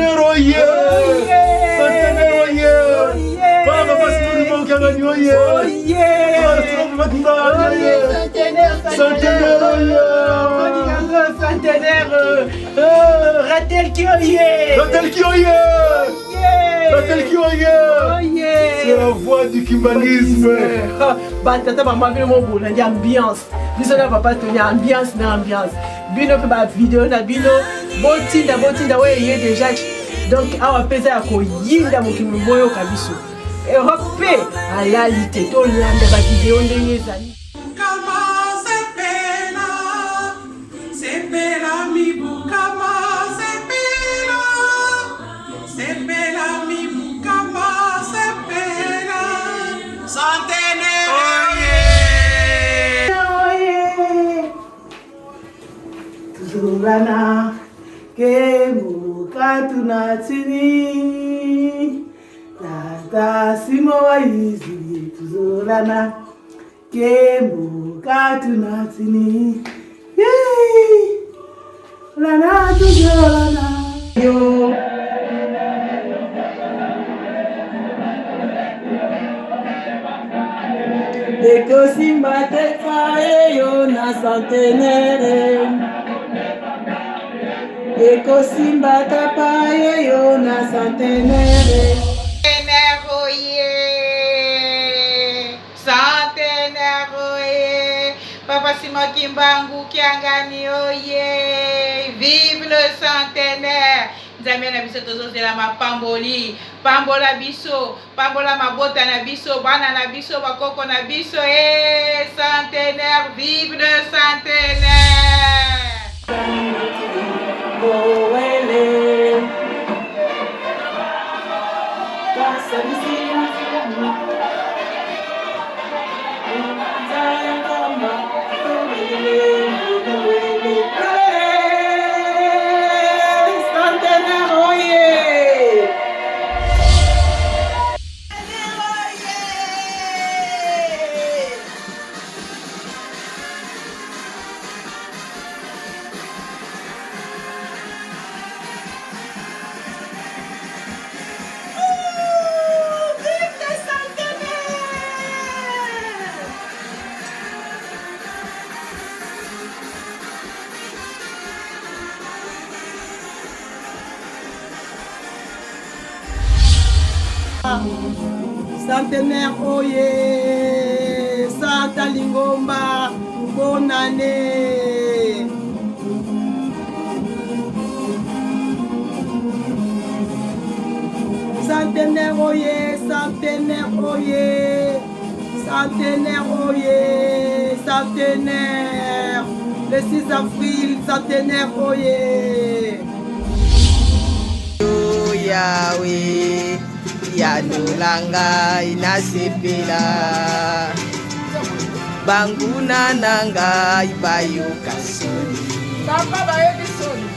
Centenaire oye! Centenaire oye! Bana papa Simoni Mokangani oye! Centenaire oye! Centenaire Ratelki oye! Ratelki oye! Ratelki oye! C'est la voix du kimbanguisme. Batata mama bino mobolandi ambiance biso na papa toni ambiance na ambiance bino mpe bavideo na bino botinda botinda oyo eye deja donc awa mpe eza ya koyinda mokili boyoka biso europe mpe alali te tolanda bavideo ndenge ezali. Tuzulana kembu katuna tini tata simo waizi tuzulana kembu katuna tini lana tuzulana yo. Ekosimba te eyo na centenaire ekosimba tapa eyo na centenaire. Centenaire oye, centenaire oye, Papa Simon Kimbangu Kiangani oye, vive le centenaire. Nzambe na biso tozozela mapamboli, pambola biso, pambola mabota na biso, bana na biso, bakoko na biso, eh, centenaire, vive le centenaire. Centenaire oye Santa Lingomba bonne année. Centenaire oye, centenaire oye, centenaire oye, centenaire. Le 6 avril, centenaire oye. Yahweh, yanola ngai nasepela, banguna na ngai bayoka soni. Papa bayoki soni.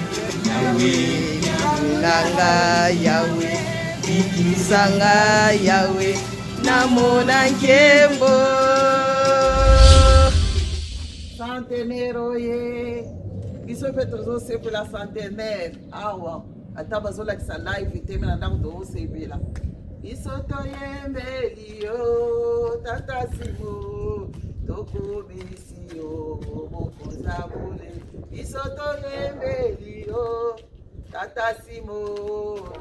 Yahweh, yanola ngai, Yahweh, bikisa ngai, Yahweh, namona nkembo. Centenaire oye, biso mpe tozosepela centenaire awa, ata bazolakisa live te, me na ndako tozosepela. Biso toyembeli yo tata Simo, tokomisi yo mokonzi ya bule. Biso toyembeli yo tata Simo,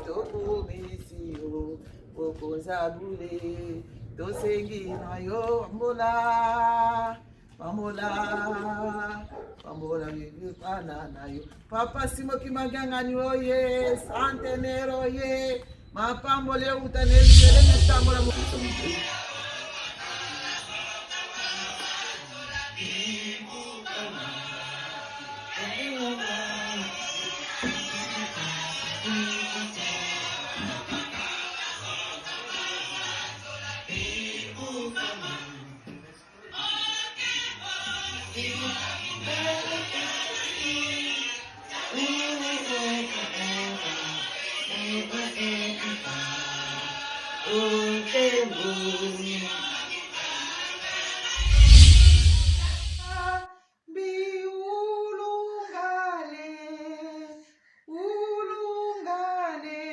tokomisi yo mokonzi ya bule. Tosengi na yo mbola pambola pambola bana na yo papa Simo Kimangangani oye centenaire oye mapamboli euta na ebele metambola. Biulungane, ulungane.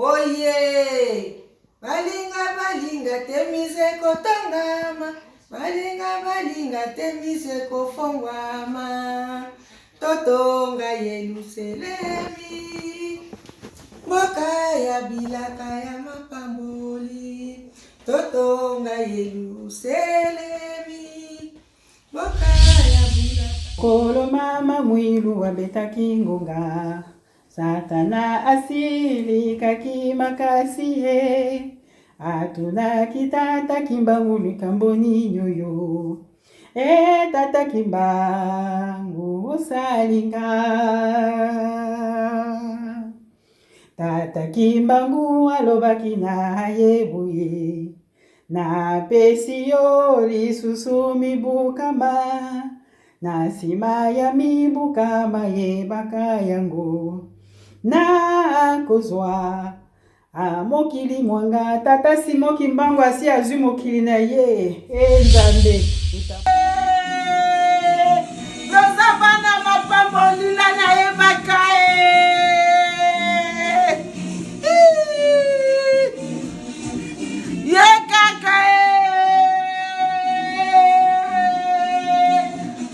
Oye! Balinga balinga te mise ekotongama, balinga balinga te mise ekofongwama. Totonga Yeluselemi, mboka ya bilaka ya mapamboli. Totonga Yeluselemi, mboka ya bilaka. Kolo mama mwilu abetaki ngonga Satana asilikaki makasi ye atunaki tata Kimbangu likambo nini oyo e tata Kimbangu osali nga Tata Kimbangu alobaki na ye boye Napesi yo lisusu mibu kama, na nsima ya mibu kama yebaka yango nakozwa a mokili mwanga. Tata Simon Kimbangu asi azwi mokili na ye e Nzambe. Toza bana mapamboli na nayebaka e Ye kaka e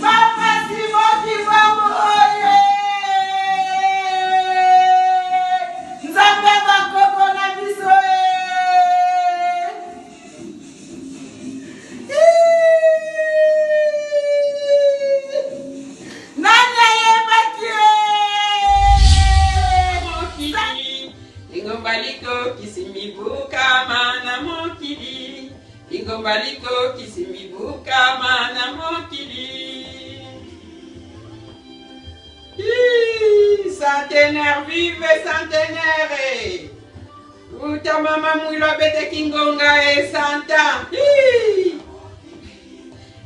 Papa Simon Kimbangu oye Nzambe bakoko na biso e Nani ayebaki ye? Mokili, lingomba likokisi mibukama na mokili, lingomba likokisi mibukama na mokili. Ii, Centenaire, vive centenaire! Uta mama Mwilo abetaki ngonga e santa.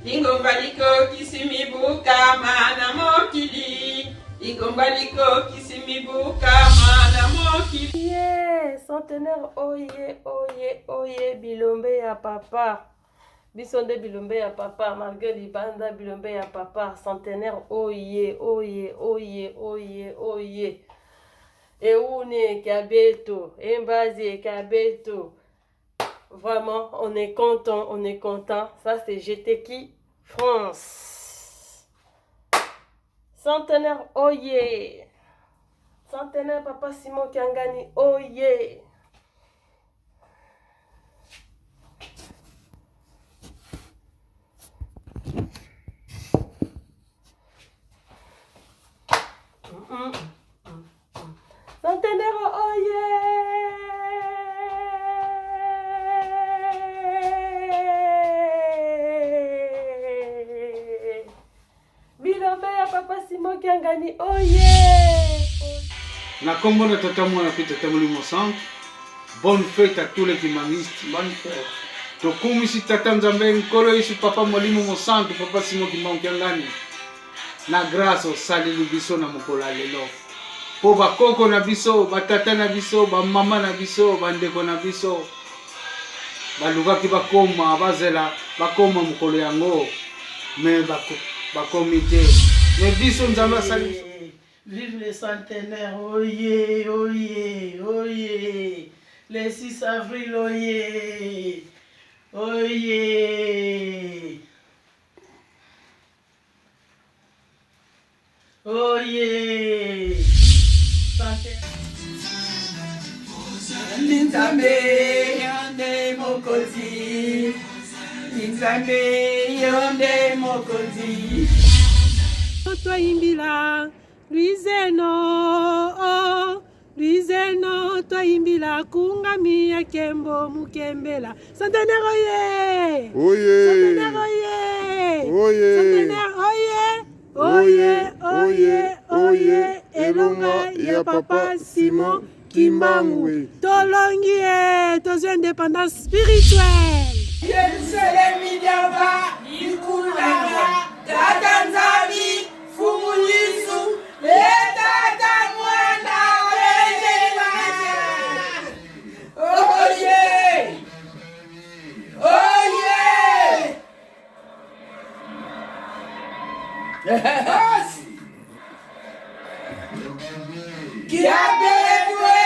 Lingomba likokisi mibukama na mokili. Lingomba likokisi mibukama na mokili. Ye centenaire oye oye oye bilombe ya papa biso nde bilombe ya papa malgre libanda bilombe ya papa centenaire oye oye oye oye oye Eune Kabeto, Embazi Kabeto. Vraiment, on est content, on est content. Ça, c'est GTK France. Centenaire, oye. Centenaire, Papa Simon Kiangani, oye. Centenaire oye! Bilombe ya papa Simon Kiangani oye! Na kombo na tata mwana pe tata molimo centre bonne fête à tous les kimbanguistes. Bonne fête. Tokumisi tata Nzambe Nkolo Yesu papa molimo mosantu papa Simon Kimbangu Kiangani na grâce osaleli biso na mokolo ya lelo mpo bakoko na biso batata na biso bamama na biso bandeko na biso balukaki bakoma bazela bakoma mokolo yango me bakomi te me biso Nzambe asali biso. Vive le centenaire, oye, oye, oye. Le 6 avril, oye, oye. Oye. Nzambe yo nde mokonzi, Nzambe yo nde mokonzi. Twayimbila Luizeno, oh, Luizeno twayimbila kungami ya kembo mukembela. Centenaire oye! Oye! Centenaire oye! Oye! Centenaire oye! Oye, oye, oye, elonga ya papa Simon Kimbangu. Tolongi ye, tozwi indépendance spirituelle. Yerusalemi diamba likulanga tata Nzambi fumu Yesu le tata mwana wejela oye oye Kiabetwe!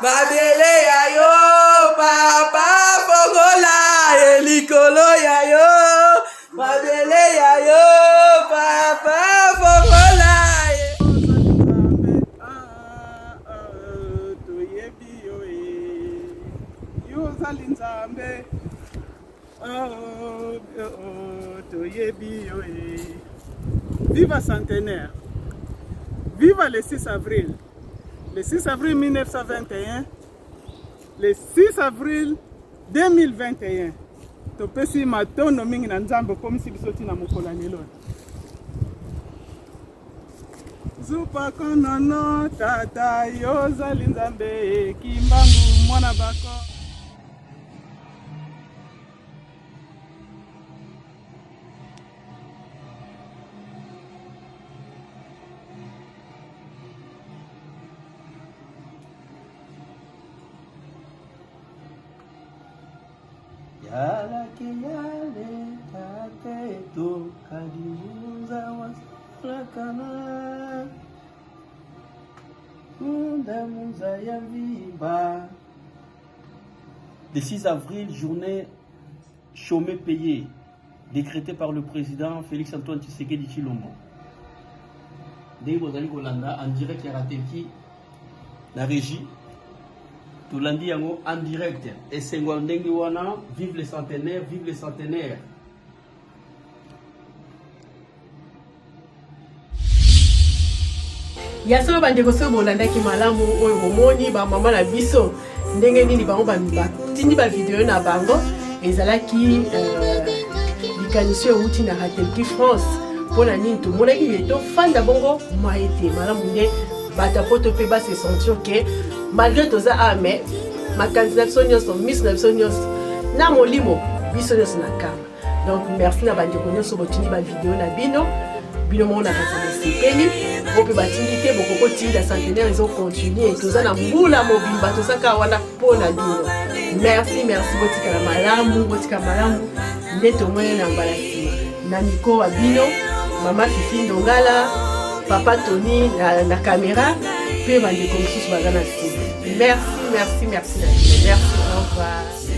Mabele ya yo papa fongola e likolo ya yo mabele ya yo papa fongola e. Toyebi yo e yo ozali nzambe oh, oh, toyebi yo e viva centenaire viva le 6 avril Le 6 avril 1921, le 6 avril 2021, topesi matondo mingi na Nzambe okomisi biso ti na mokolo ya lelo. Zupa konono tata yo ozali Nzambe kimbangu mwana bako. Yalake yale tate to kadiunza wasalakana Munda munza ya vimba. Le 6 avril, journée chômée payée, décrétée par le président Félix Antoine Tshisekedi Tshilombo. Ndenge bozali kolanda en direct ya Ratelki na régie tolandi yango en direct esengo ya ndenge wana vive le centenaire vive le centenaire Ya solo bandeko, soki bolandaki malamu oyo bomoni bamama na biso ndenge nini bango batindi bavideo na bango, ezalaki euh, likanisi oyo euti na Ratelki France. Mpo na nini tomonaki ye tofanda bongo maye te malamu nde bato ya poto mpe base sentir ke malgré toza awa mais makanisi na biso nyonso, miso na biso nyonso na molimo biso nyonso na kama. Donc merci na bandeko nyonso botindi bavideo na bino, bino moko na kati bosepeli oyo mpe batindi te bokoki kotinda. Centenaire ezocontinue, toza na mbula mobimba, toza kaka wana mpo na bino. Merci, merci, botikala malamu, botikala malamu nde tomoni na mbala nsima na miko wa bino mama Fifi Ndongala, papa Tony na, na kamera mpe bandeko mosusu baza na nsima. Merci, merci, merci na bino. Merci, au revoir.